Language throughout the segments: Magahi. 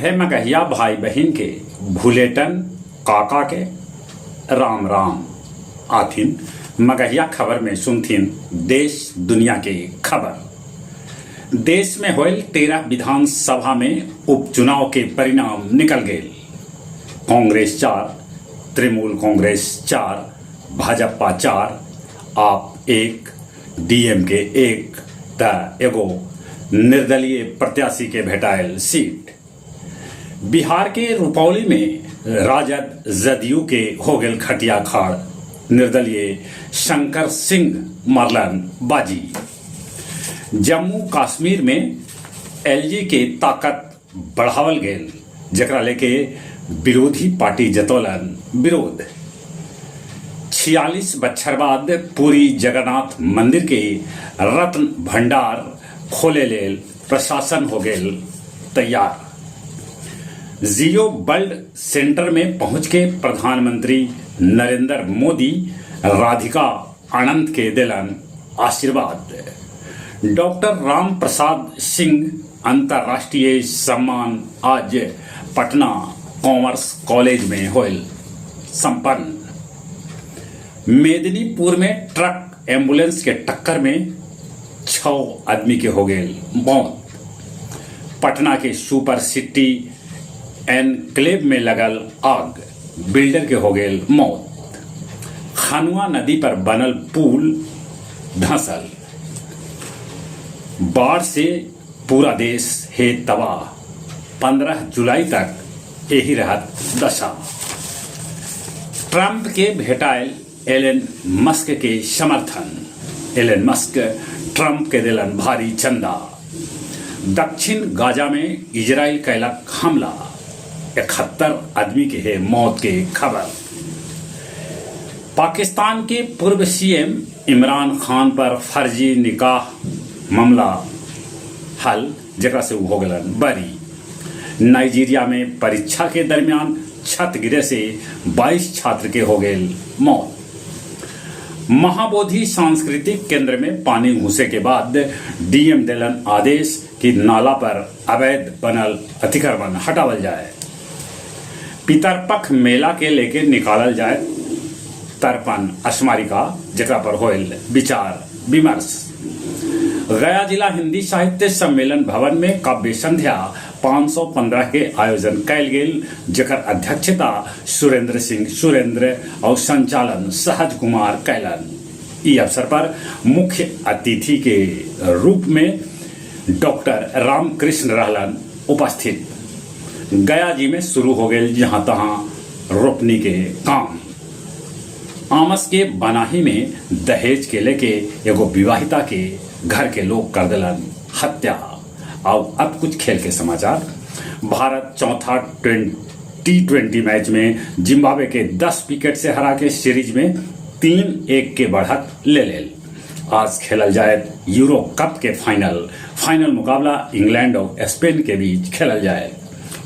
सभे मगहिया भाई बहिन के भुलेटन काका के राम राम। आथिन मगहिया खबर में सुनथिन देश दुनिया के खबर। देश में होयल 13 विधानसभा में उपचुनाव के परिणाम निकल गेल। कांग्रेस 4, तृणमूल कांग्रेस 4, भाजपा 4, आप 1, डीएमके 1 त एगो निर्दलीय प्रत्याशी के भेटायल सीट। बिहार के रुपौली में राजद जदयू के हो गेल खटिया खाड़, निर्दलीय शंकर सिंह मारलन बाजी। जम्मू कश्मीर में एलजी के ताकत बढ़ावल गेल, जेकरा लेके विरोधी पार्टी जतौलन विरोध। 46 बच्छर बाद पुरी जगन्नाथ मंदिर के रत्न भंडार खोले लेल प्रशासन हो गेल तैयार। जियो वर्ल्ड सेंटर में पहुंच के प्रधानमंत्री नरेंद्र मोदी राधिका आनंद के देलन आशीर्वाद। डॉक्टर राम प्रसाद सिंह अंतर्राष्ट्रीय सम्मान आज पटना कॉमर्स कॉलेज में होल संपन्न। मेदिनीपुर में ट्रक एम्बुलेंस के टक्कर में 6 आदमी के हो गए मौत। पटना के सुपर सिटी एनक्लेव में लगल आग, बिल्डर के हो गए मौत। खनुआ नदी पर बनल पुल धंसल। बाढ़ से पूरा देश है तबाह, 15 जुलाई तक यही रहत दशा। ट्रंप के भेटायल एलन मस्क के समर्थन, एलन मस्क ट्रंप के दिलन भारी चंदा। दक्षिण गाजा में इजराइल कैलक हमला, 71 आदमी के है मौत के खबर। पाकिस्तान के पूर्व सीएम इमरान खान पर फर्जी निकाह मामला हल, जेकरा से हो गलन बरी। नाइजीरिया में परीक्षा के दरमियान छत गिरे से 22 छात्र के हो गए मौत। महाबोधि सांस्कृतिक केंद्र में पानी घुसे के बाद डीएम देलन आदेश कि नाला पर अवैध बनल अतिक्रमण हटावल जाए। पितरपख मेला के लेके निकालल जाए तर्पण स्मारिका, जेकरा पर होयल विचार विमर्श। गया जिला हिंदी साहित्य सम्मेलन भवन में काव्य संध्या 515 के आयोजन कैल गेल, जेकर अध्यक्षता सुरेंद्र सिंह सुरेंद्र और संचालन सहज कुमार कैलन। ई अवसर पर मुख्य अतिथि के रूप में डॉक्टर रामकृष्ण रहलन उपस्थित। गया जी में शुरू हो गए जहां तहां रोपनी के काम। आमस के बनाही में दहेज के लेके एगो विवाहिता के घर के लोग कर दिलन हत्या। और अब कुछ खेल के समाचार। भारत चौथा टी20 मैच में जिम्बाब्वे के 10 विकेट से हरा के सीरीज में 3-1 के बढ़त ले लेल। आज खेलल जाए यूरो कप के फाइनल मुकाबला इंग्लैंड और स्पेन के बीच खेलल जाए।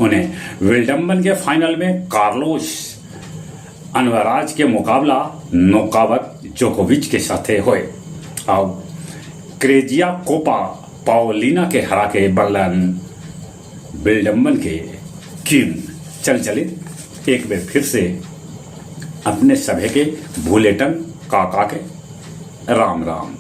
उन्हें विल्डम्बन के फाइनल में कार्लोस अनवराज के मुकाबला नोकावक जोकोविच के साथे होए और क्रेजिया कोपा पाओलिना के हरा के बनलन विल्डम्बन के किम। चल चले एक बार फिर से अपने सभे के भूलेटन काका के राम राम।